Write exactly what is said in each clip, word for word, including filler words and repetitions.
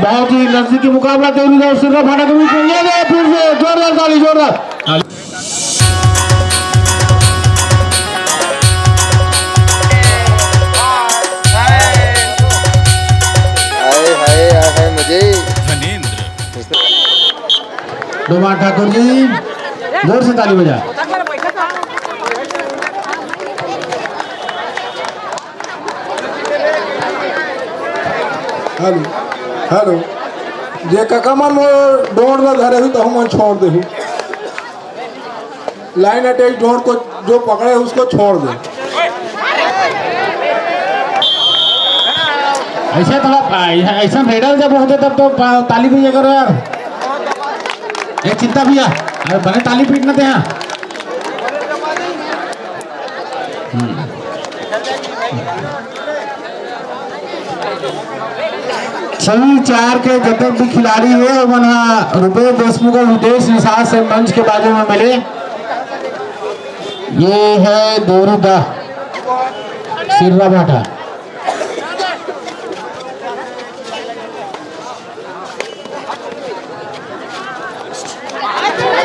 बहुत ही नजदीकी मुकाबला देवरी और सिर्रा भाटा के बीच में। ये ले फिर से जोरदार ताली, जोरदार। हाय, हाय, हाय, हाय, मुझे धनेंद्र। डोमा ठाकुर जी, जोर से ताली बजा। Hello, hello. जे कका मन मोर डोर ल धरे हू, तहू मन छोड़ देहू। लाइन अटैच डोर को जो पकड़े, उसको छोड़ दे। ऐसे थोड़ा, ऐसा रेडल जब होते, तब तो पा-, ताली भी ये करो यार। ए, चिंता भैया, अरे बने ताली पीटना थे यहाँ। छह चार के जतक भी खिलाड़ी हे, ओमन ह रुपेश देशमुख अउ हितेश निषाद से मंच के बाजू में मिले। ये है देवरी दा सिर्रा भाटा।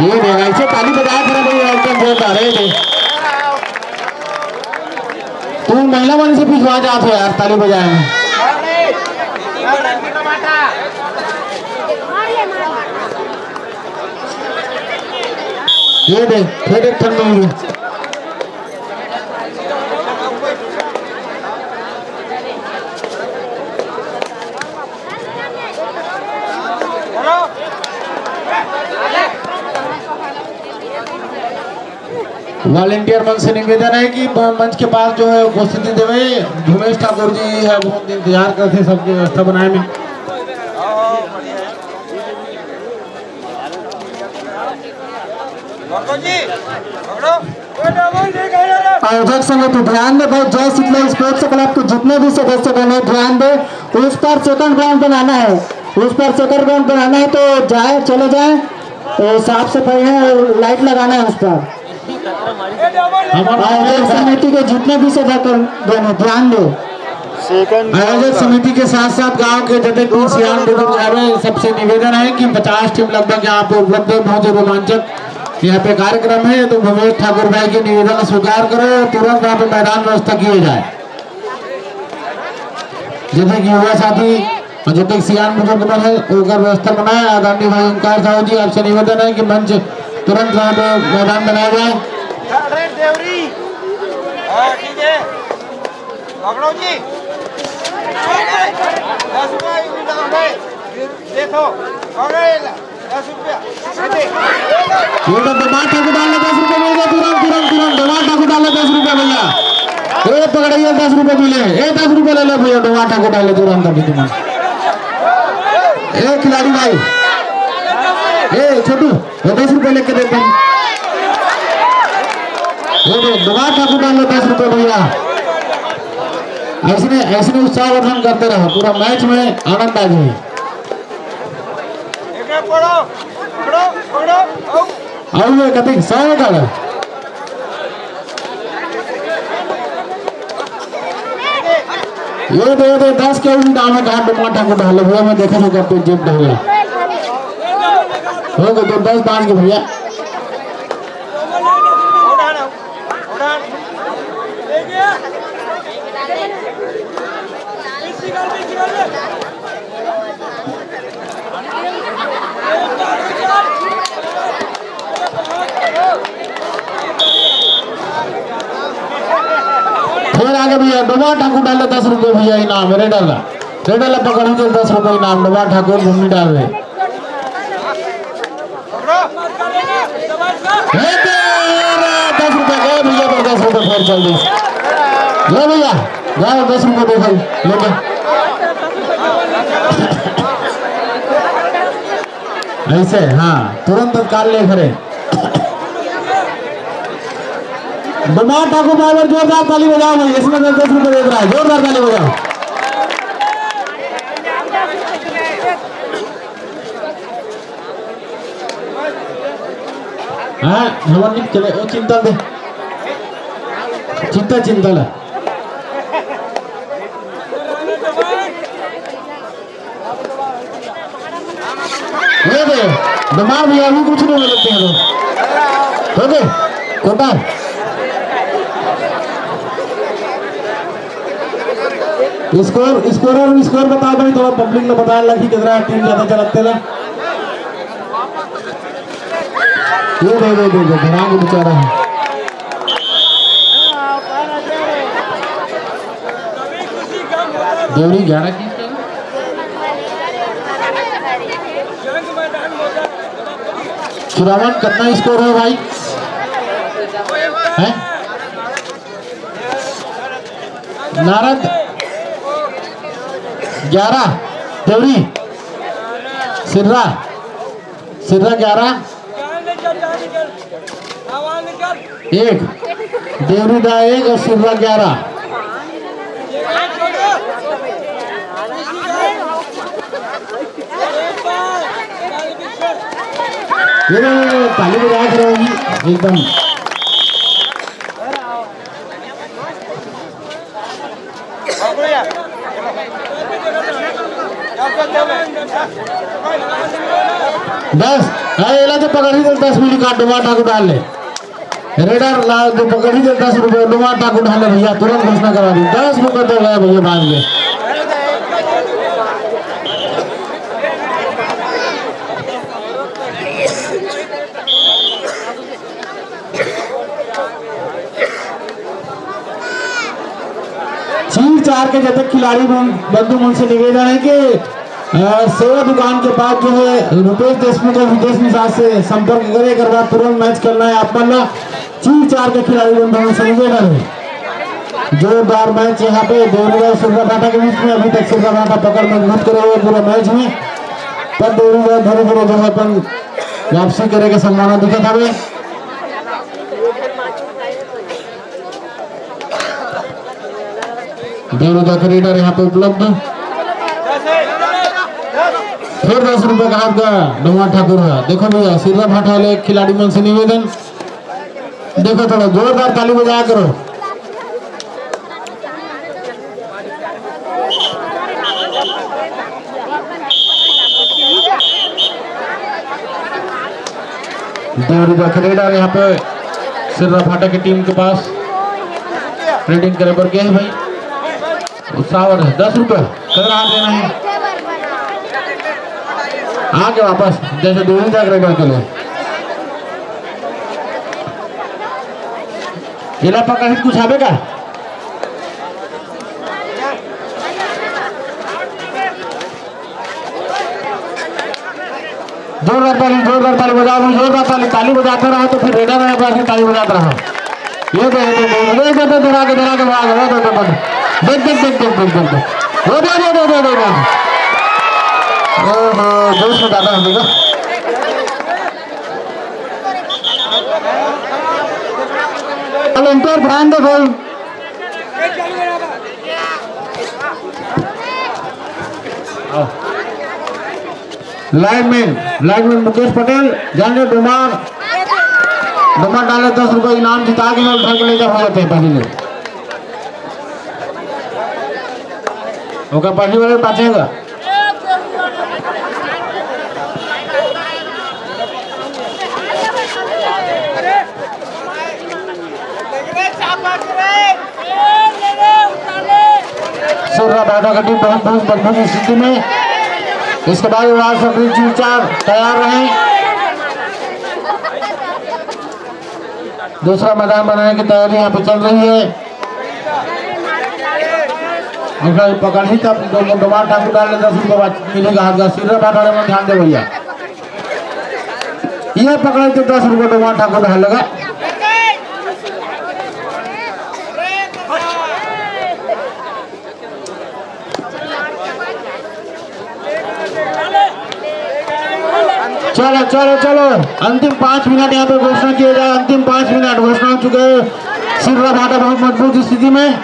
ये देख, ऐसे ताली बजाया करो भैया, एकदम जोरदार है ये। तू महिला मन से पिछवा जात हो यार, ताली बजाए में। ये देख, फिर एक ठन में हुई। वॉलंटियर मन से निवेदन है कि ब-, मंच के पास जो है उपस्थिति देवे। धूमेश ठाकुर जी है, बहुत इंतजार करते सबके व्यवस्था बनाए में। आयोजक समिति ध्यान दे भाई, जय शीतला स्पोर्ट्स क्लब के जितने भी सदस्य बने, ध्यान दे, उस पर सेकंड ग्राउंड बनाना है, उस पर सेकंड ग्राउंड बनाना है, तो जाए, चले जाए, तो साफ सफाई है और लाइट लगाना है उस पर। आयोजक समिति के जितने भी सदस्य बने, ध्यान दो। आयोजक समिति के साथ साथ गांव के जतक भी सियान बुजुर्ग हवे, सबसे निवेदन है कि पचास टीम लगभग यहाँ पे उपलब्ध है। बहुत ही रोमांचक यहाँ पे कार्यक्रम है, तो भूपेश ठाकुर भाई के निवेदन स्वीकार करो, तुरंत वहाँ पे मैदान व्यवस्था किए जाए। जैसे कि युवा साथी और जतक सियान बुजुर्ग मन है, ओकर व्यवस्था बनाए। आदरणीय भाई ओंकार साहू जी, आपसे निवेदन है कि मंच तुरंत वहाँ पे मैदान बनाया जाए। हाँ, ठीक है। पकड़ो जी। दस रुपया इनाम है। देखो, पकड़ ले, दस रुपया। ये तो डोमा ठाकुर डाल ले दस रुपया भैया, तुरंत, तुरंत, तुरंत डोमा ठाकुर डाल ले दस रुपया भैया। ए, पकड़िए, दस रुपया मिले। ए, दस रुपया ले लो भैया, डोमा ठाकुर डाल ले तुरंत अभी तुम। ए, खिलाड़ी भाई। ए, छोटू, वो दस रुपया लेके देते हैं। ये दे, डोमा ठाकुर डाल ले दस रुपया भैया। ऐसने, ऐसने उत्साहवर्धन करते रहो, पूरा मैच में आनंद आ जाए। एक, एक, पकड़ो, पकड़ो, पकड़ो, आओ। आओ, ये कतिक सौ डालो। ये दे, ये दे, दस के उल्टी डालो, कहाँ डोमा ठाकुर डालो, भैया, मैं देखा था कब जेब डालो। हो गए तो दस पाँच के भैया। फिर आगे भैया, डोमा ठाकुर डाले दस रुपये भैया इनाम, रेडर ला, रेडर ला पकड़ के दस रुपये इनाम, डोमा ठाकुर घूमी डाल रहे। ए, तेरा दस रुपये गए भैया, पर दस रुपये फिर चल दी। ले भैया, जाओ दस रुपये दे भाई, ले ले। ऐसे, हाँ, तुरंत तत्काल ले खड़े। डोमा ठाकुर बराबर जोरदार ताली बजाओ भाई, इसमें दस दस रुपये दे रहा है, जोरदार ताली बजाओ। हाँ, हमर निक चले, ओ चिंता दे। चिंता, चिंता ला। बीमार भैया अभी कुछ नहीं बोलते हैं। ओके, कोटा। स्कोर, स्कोरर, स्कोर बताओ भाई, थोड़ा पब्लिक ने बताया लगी कितना टीम ज्यादा चलाते ना। ये दे, दे, दे, दे, धड़ांग बेचारा है। देवरी ग्यारह की। चुरावन, कितना स्कोर है भाई? हैं? नारद ग्यारह, देवरी, सिर्रा, सिर्रा ग्यारह, एक, देवरी दा एक और सिर्रा ग्यारह। ये लो, ये लो, ताली बजा के रहो जी, एकदम। दस, हाँ, एला तो पकड़ ही दे, दस मिनट का डुमा ठाकुर डाल ले। रेडर ला जो पकड़ ही दे, दस रुपये डुमा ठाकुर डाल ले भैया, तुरंत घोषणा करा दी, दस रुपये तो गए भैया भाग गए। चीर चार के जतक खिलाड़ी मन, बंधु मन से निवेदन है कि, अ, सेवा दुकान के पास जो है रुपेश देशमुख और हितेश निषाद से संपर्क करे, एकर बाद तुरंत मैच करना है आप मन ला। चीर चार के खिलाड़ी बंधु मन से निवेदन है। जोरदार मैच यहाँ पे देवरी और सिर्रा भाटा के बीच में। अभी तक सिर्रा भाटा पकड़ मजबूत करे हुए पूरा मैच में, पर देवरी धीरे-धीरे जो है अपन वापसी करे के संभावना दिखत हवे। देवरी का रेडर यहाँ पे उपलब्ध। फिर दस रुपए का आपका डुमा ठाकुर है। देखो भैया, सिर्रा भाटा वाले खिलाड़ी मन से निवेदन, देखो थोड़ा जोरदार ताली बजाया करो। देवरी का रेडर यहाँ पे सिर्रा भाटा की टीम के पास रेडिंग करे बर गए हैं भाई। उत्साह और दस रुपये कदर हाथ देना है। आके वापस जैसे देवरी का रेडर के लिए। एला पकड़ कुछ आवे का? जोरदार ताली, जोरदार ताली बजाओ, जोरदार ताली, ताली बजाते रहो तो फिर रेडर है, बस ताली बजाते रहो। ये दे, ये दे, ये दे, ये दे, धरा के, धरा के भाग, वो दे, दे, दे। देख, देख, देख, देख, देख, देख, देख। वो दे, दे, दे, दे, दे, दे। ओहो, जोश में ज्यादा हो गया। वॉलंटियर ध्यान दे भाई। लाइनमैन, लाइनमैन मुकेश पटेल, जाने डुमा, डुमा डाले दस रुपए इनाम जिता के उठा के ले जा, हो जाते हैं पहले। ओका पहली वाले पाछेगा। सिर्रा भाटा का टीम बहुत, बहुत मजबूत स्थिति में। इसके बाद युवराज सक्रिय चीर चार तैयार रहें। दूसरा मैदान बनाने की तैयारी यहाँ पे चल रही है। अगर पकड़ ही तब डो-, डोमान ठाकुर डाल ले दस रुपये बाद मिलेगा हाथ का। सिर्रा भाटा में ध्यान दे भैया। ये पकड़े तो दस रुपये डोमान ठाकुर डाल लेगा। चलो, चलो, चलो, अंतिम पाँच मिनट यहाँ पे घोषणा किए जाए। अंतिम पाँच मिनट घोषणा हो चुके हैं। सिर्रा भाटा बहुत मजबूत स्थिति में।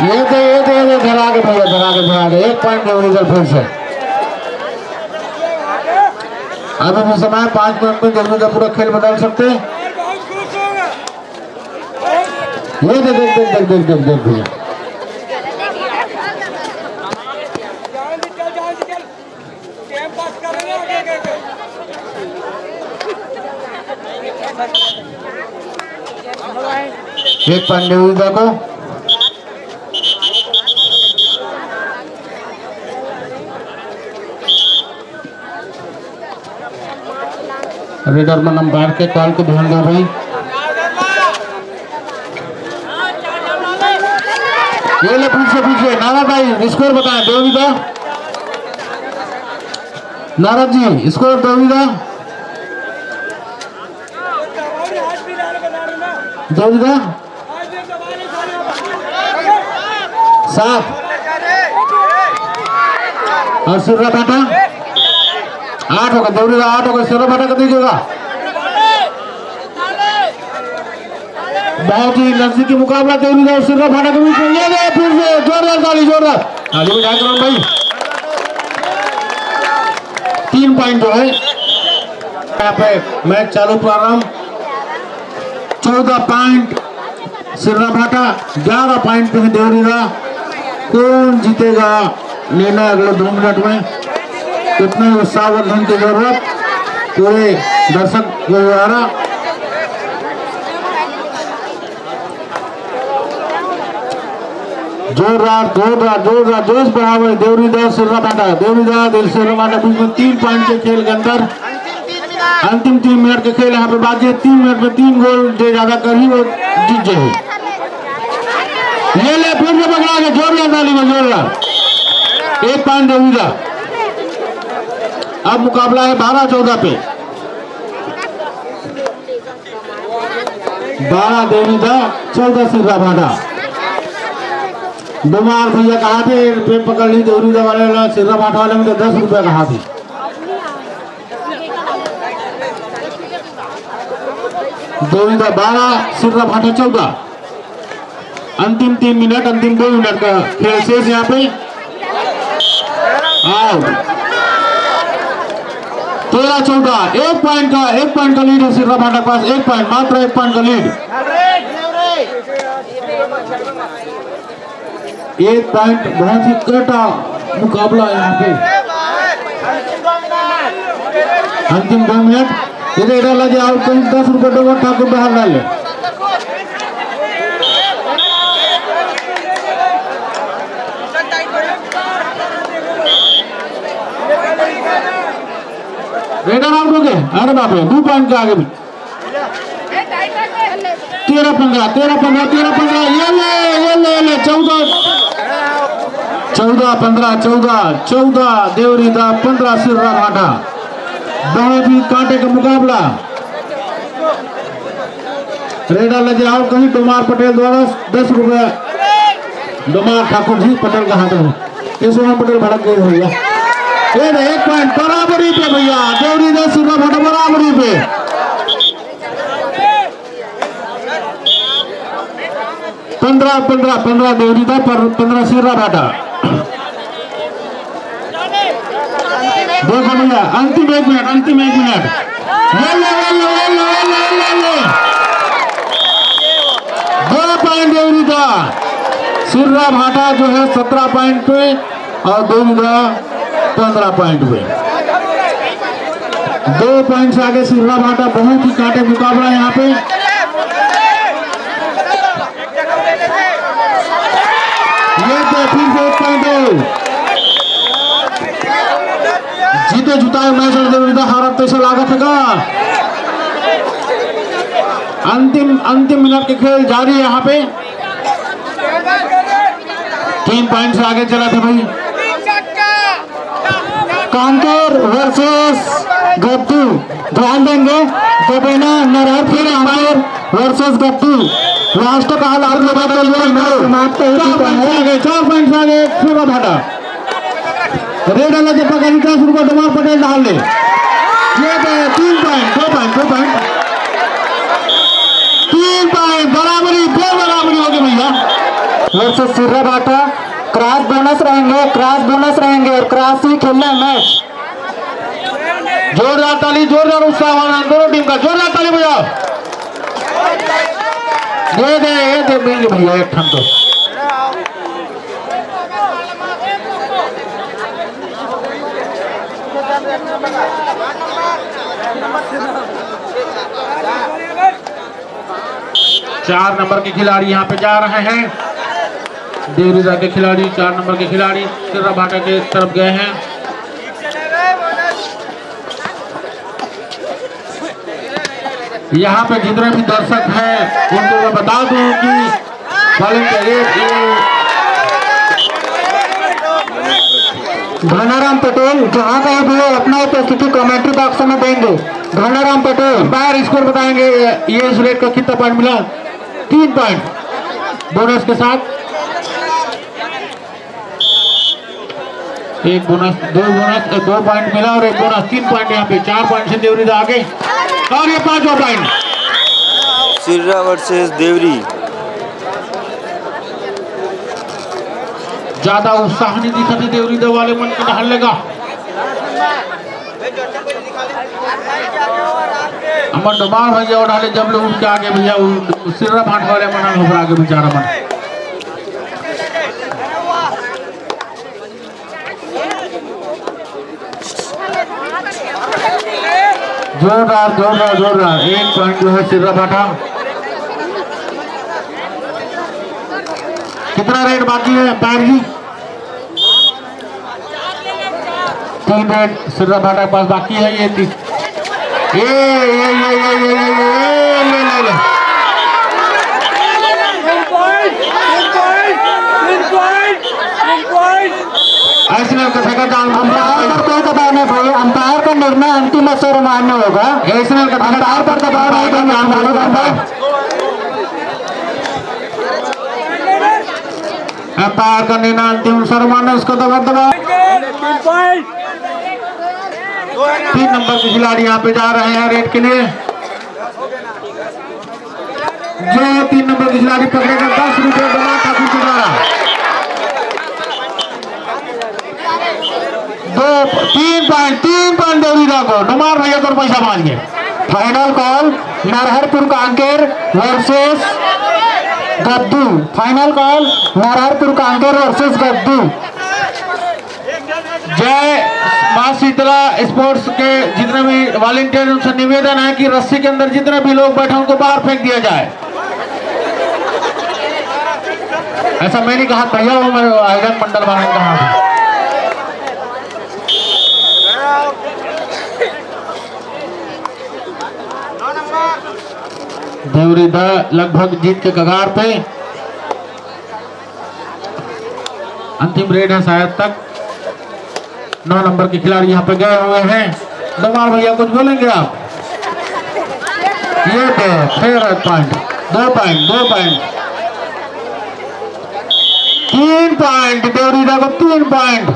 ये तो, ये तो, ये तो धरा के भैया, धरा के, धरा के। एक पॉइंट देवरी का फिर से। अभी भी समय है, पाँच मिनट में देवरी का पूरा खेल बदल सकते हैं। ये दे, देख, देख, देख, देख, देख, देख भैया। एक पॉइंट देवरी दा को। रेडर मन अंपायर के कॉल के ध्यान दो भाई। ये ले पीछे पीछे नारद भाई स्कोर बताएं देवरी दा। नारद जी स्कोर देवरी दा। देवरी दा। सात। और सिर्रा भाटा आठ होगा, देवरी दा आठ होगा, सिर्रा भाटा का देखिएगा। बहुत ही नजदीकी मुकाबला देवरी दा और सिर्रा भाटा के बीच में। ये दे फिर से जोरदार ताली, जोरदार ताली बजाए करो भाई। तीन पॉइंट जो है यहाँ पे मैच चालू प्रारंभ। चौदह पॉइंट सिर्रा भाटा, ग्यारह पॉइंट पे है देवरी दा। कौन जीतेगा निर्णय अगले दो मिनट में। इतने उत्साहवर्धन की जरूरत पूरे दर्शक के द्वारा। जोरदार, जोरदार, जोरदार, जोश बढ़ावे देवरी दा सिर्रा भाटा, देवरी दा दिल सिर्रा भाटा बीच में तीन पॉइंट के खेल के अंदर अंतिम तीन मिनट के खेल यहाँ पे बाकी है। तीन मिनट में तीन गोल जो ज्यादा करही वो जीत जाही। ये ले फिर से पकड़ा के जोरदार ताली बजाओ। एक पॉइंट देवरी दा। अब मुकाबला है बारह चौदह पे। बारह देवरी दा, चौदह सिर्रा भाटा। डोमार भैया कहा थे, पे पकड़ ली देवरी दा वाले ला, सिर्रा भाटा वाले में तो दस रुपया कहा थे। देवरी दा बारह, सिर्रा भाटा चौदह। अंतिम तीन मिनट, अंतिम दो मिनट का खेल शेष यहाँ पे। आउट। तेरह चौदह, एक पॉइंट का, एक पॉइंट का लीड है सिर्रा भाटा के पास, एक पॉइंट, मात्र एक पॉइंट का लीड। एक पॉइंट, बहुत ही कटा मुकाबला है यहाँ पे। अंतिम दो मिनट, इधर इधर लगे आउट, कहीं दस रुपये डोमर ठाकुर बाहर डाले। रेडर आउट हो गए। अरे बाप रे, दो पॉइंट के आगे भी। तेरह पन्द्रह, तेरह पन्द्रह, तेरह पन्द्रह, ये ले, ये ले, ये ले, चौदह, चौदह पन्द्रह, चौदह, चौदह देवरी दा, पन्द्रह सिर्रा भाटा। बहुत ही कांटे का मुकाबला। रेडर लगे आउट, कहीं डोमार पटेल द्वारा दस रुपया। डोमार ठाकुर जी पटेल का हाथ में। ये सोहन पटेल भड़क गए भैया। ये दे, एक पॉइंट बराबरी पे भैया, देवरी दा सिर्रा भाटा बराबरी पे। पन्द्रह पन्द्रह, पन्द्रह देवरी दा, पर पन्द्रह सिर्रा भाटा। देखो भैया, अंतिम एक मिनट, अंतिम एक मिनट। ये ले, ये ले, ये ले, ये ले, ये ले, ये ले। दो पॉइंट देवरी दा। सिर्रा भाटा जो है सत्रह पॉइंट पे और देवरी दा पन्द्रह पॉइंट पे। दो पॉइंट से आगे सिर्रा भाटा, बहुत ही कांटे मुकाबला यहाँ पे। ये तो फिर से एक पॉइंट है। जीते जुताए मैच और देवरी दा हारत तैसे लागत है का? अंतिम, अंतिम मिनट के खेल जारी है यहाँ पे। तीन पॉइंट से आगे चला था भाई। कांकेर वर्सेस गद्दू, ध्यान देंगे, दबेना नरहरपुर कांकेर वर्सेस गद्दू। लास्ट का हाल आप लोगों के लिए मैं समाप्त हो चुका है। चार पॉइंट से आगे, चार पॉइंट से आगे, सिर्रा भाटा। रेड वाला जब पकड़ी, दस रुपये डोमार पटेल डाल ले। ये तो है, तीन पॉइंट, दो पॉइंट, दो पॉइंट। तीन पॉइंट, बराबरी, बेबराबरी हो गई भैया। वर्सेस सिर्रा भाटा, क्रॉस बोनस रहेंगे, क्रॉस बोनस रहेंगे और क्रॉस ही खेलना है मैच। जोरदार ताली, जोरदार उत्साह वाला दोनों टीम का, जोरदार ताली बजाओ। ये दे, ये दे, मिल गई भैया, एक ठन तो। चार नंबर के खिलाड़ी यहाँ पे जा रहे हैं। देवरीदा के खिलाड़ी, चार नंबर के खिलाड़ी सिर्रा भाटा के तरफ गए हैं। यहाँ पे जितने भी दर्शक हैं, उनको मैं बता दूं कि volunteer, ये, ये घनाराम पटेल जहाँ कहीं भी हो, अपना उपस्थिति कमेंट्री बॉक्स में देंगे। घनाराम पटेल। अंपायर स्कोर बताएंगे, ये इस रेड का कितना पॉइंट मिला? तीन पॉइंट बोनस के साथ। एक बोनस, दो बोनस, दो पॉइंट मिला और एक बोनस, तीन पॉइंट यहाँ पे, चार पॉइंट से देवरीदा आगे। और ये पांचवा पॉइंट। सिर्रा वर्सेस देवरी। ज्यादा उत्साह नहीं दिखत हे देवरीदा वाले मन के डहर ले गा। हमर डोमार भैया उठा ले, जब ले उठ के आगे भैया, उ सिर्रा भाट वाले मन घबरा के बेचारा मन। जोरदार, जोरदार, जोरदार। एक पॉइंट जो है सिर्रा भाटा। कितना रेड बाकी है अंपायर जी? तीन रेड सिर्रा भाटा के पास बाकी है। ये तीन, ये, ये, ये, ये, ये, ये, ये, ये, ले, ले, ले। ऐसे में कथेगा जान हम अंपायर पर कोई दबाव नहीं भाई, अंपायर का निर्णय अंतिम और सर्वमान्य होगा। ऐसे में कथेगा अंपायर पर दबाव नहीं देंगे हम, भाई। अंपायर का निर्णय अंतिम सर्वमान्य, उसको दबा दबा। तीन नंबर के खिलाड़ी यहाँ पे जा रहे हैं रेड के लिए। जो तीन नंबर के खिलाड़ी पकड़ेगा, दस रुपए डोमार ठाकुर के द्वारा। दो, तीन पॉइंट, तीन पॉइंट देवरीदा को। डोमार भैया तोर पैसा बांच गए। Final call Narharpur Kanker versus Gaddu. Final call Narharpur Kanker versus Gaddu. जय माँ शीतला स्पोर्ट्स के जितने भी वॉलंटियर, उनसे निवेदन है कि रस्सी के अंदर जितने भी लोग बैठे, उनको बाहर फेंक दिया जाए। ऐसा मैं नहीं कहा, भैया, वो मेरे आयोजन मंडल वाले ने कहा। देवरीदा लगभग जीत के कगार पे। अंतिम रेड है शायद तक। नौ नंबर के खिलाड़ी यहाँ पे गए हुए हैं। डोमार भैया, कुछ बोलेंगे आप? ये दो, फिर पॉइंट, दो पॉइंट, दो पॉइंट, तीन पॉइंट, देवरीदा को तीन पॉइंट।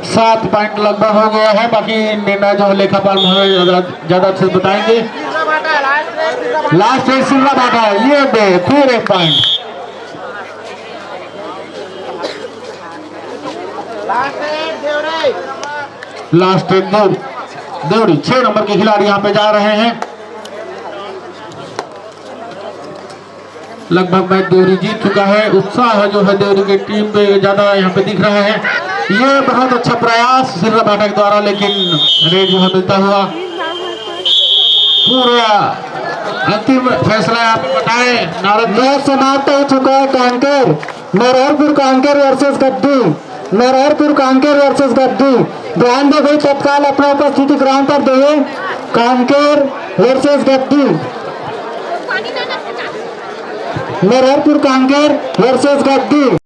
सात पॉइंट लगभग हो गया है, बाकी निर्णय जो है लेखापाल महोदय ज्यादा, ज्यादा अच्छे से बताएंगे। लास्ट रेड सिर्रा भाटा है, ये दे, फिर एक पॉइंट। लास्ट रेड देव-, देवरी, छह नंबर के खिलाड़ी यहाँ पे जा रहे हैं। लगभग मैच देवरी जीत चुका है। उत्साह जो है देवरी के टीम पे ज्यादा यहाँ पे दिख रहा है। ये बहुत अच्छा प्रयास सिर्रा भाटा के द्वारा, लेकिन रेड जो है मिलता हुआ। पूरा अंतिम फैसला यहाँ पे बताए। नारद मैच समाप्त हो चुका है। कांकेर, नरहरपुर कांकेर वर्सेस गद्दू। नरहरपुर कांकेर वर्सेस गद्दू। ध्यान दे भाई, तत्काल अपना उपस्थिति ग्राउंड पर दे। कांकेर वर्सेस गद्दू। नरहरपुर कांकेर वर्सेस गद्दू।